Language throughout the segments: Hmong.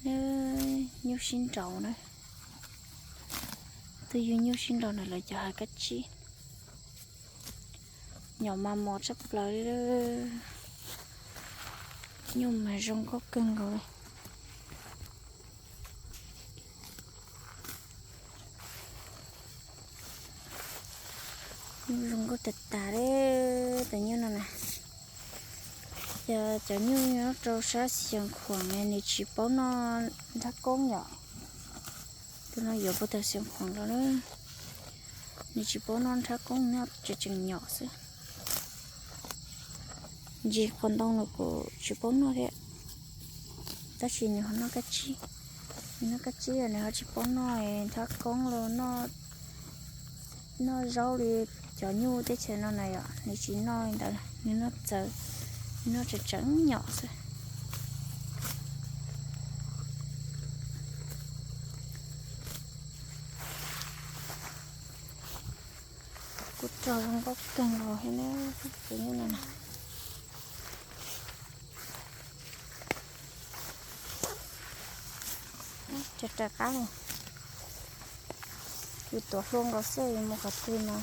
Nyuj sib nraus na. Twb yog nyuj sib nraus na lawv cov hav kab tsib. Nyom mas mos tshaj plaws li. Nyuj mas zoo nkauj kawg nkaus li. Nyuj zoo nkauj tas tas li. Tus nyuj no na, yog cov nyuj nyob rau sab Xeev Khuam nws tsis paub noj nrhab koob yom. Tus no yuav puag tom Xeev Khuam los na, nws tsis paub noj nrhab koob, noj tseem tseem nyom xwb. Ntsis qos ntoo los kuj tsis paub noj thiab, tab sis nws ho noj kab tsib. Nws noj kab tsib, nws ho tsis paub noj nrhab koob los noj zaub li cov nyuj teb chaws no na yom, nws tsis noj li ntawd, nws noj txawv, nws noj tseem tseem nyom xwb. Kuv tso zoo nkauj kawg nkaus thiab na, tus nyuj no na. Raws qab li, yus tuav hlua nkaus xwb, yus mus qhov twg no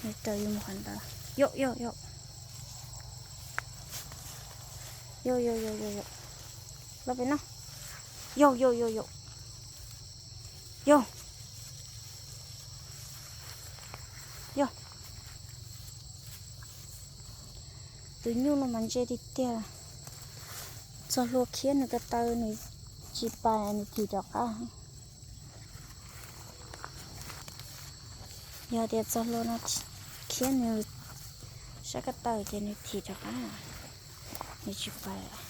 nws raws yus mus qhov ntawd. Yau, yau, yau. Yau, yau, yau, yau, yau. Los pem no. Yau, yau, yau, yau. Yau. Yau. Tus nyuj no mas ntse tiag tiag. Txog hlua khiab nws ko taw nws tsis pais, nws thim rov qab. Yog tias txog hlua no khiab nws sab ko taw ces nws thim rov qab, nws tsis pais.